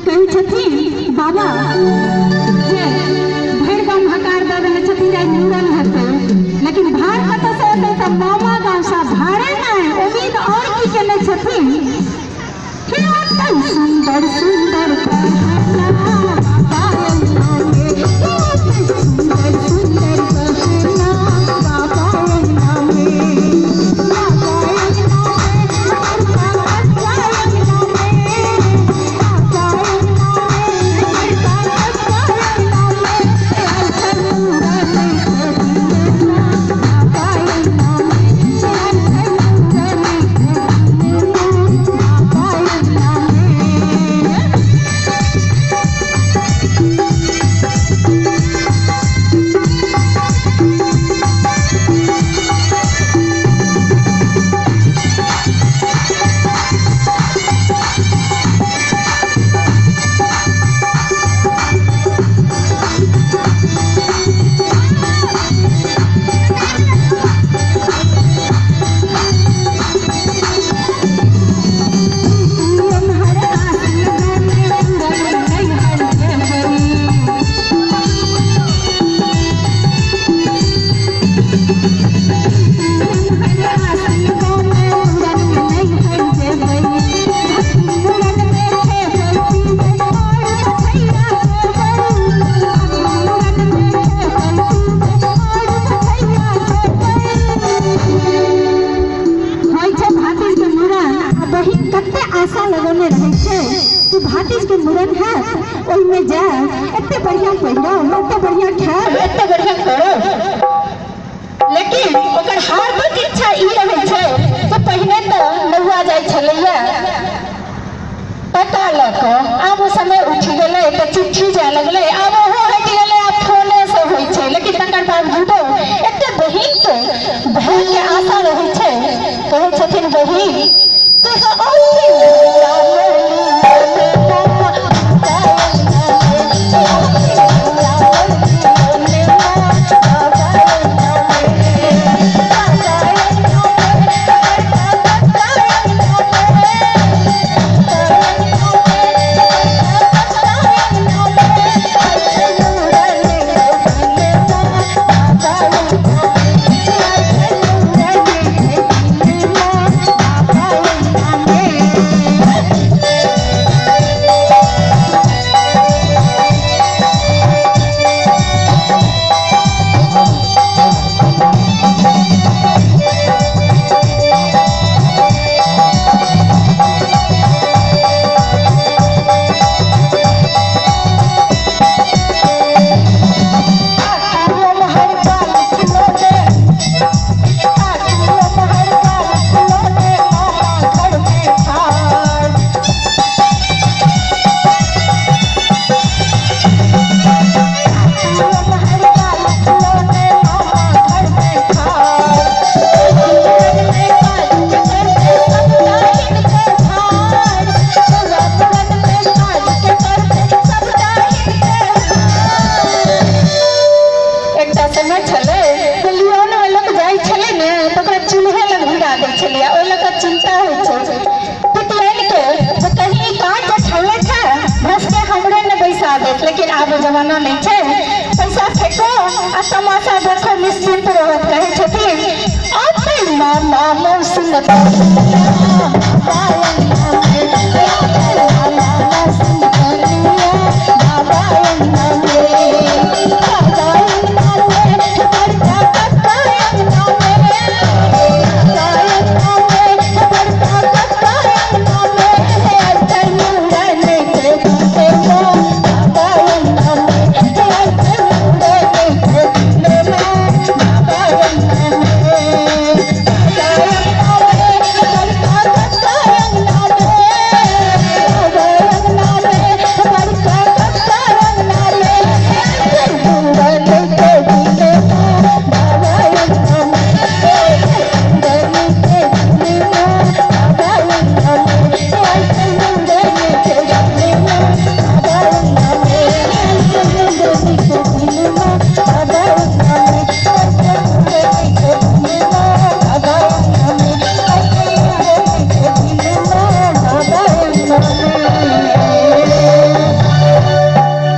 कहै छथिन बाबा जे भरि गाम हकार दऽ देने छथिन जे मूड़न हेतै, लेकिन भार कतऽसँ एतै? तऽ मामा गाँवसँ भारे नहि। उम्मीद आओर की केने छथिन? सुंदर सुंदर सुंदर सुंदर बाबा आशा लगौने रहै छै कि भातिज के मूड़न हैत, ओहिमे जायब, एते बढ़िया पहिरब, एते बढ़िया खायब, एते बढ़िया करब। लेकिन ओकर हार्दिक इच्छा ई रहै छै जे पहिने तऽ नौआ जाइ छलैया पता लऽ कऽ, आब ओ समय उठि गेलै तऽ चिट्ठी जाय लगलै, आब ओहो हटि गेलै, आब फोने से होइ छै। लेकिन तकर बावजूदो एते बहिन के भाय के आशा रहै छै। कहै छथिन बहिन चिंता होइ छै पितियाइन के जे कहीं काज बैठले छै भस के हमरे ने बैसा देत। लेकिन आब जमाना नहीं छै, पैसा फेको आ तमाशा देखो, निश्चिंत रहत। कहै छथिन मामा मौसी।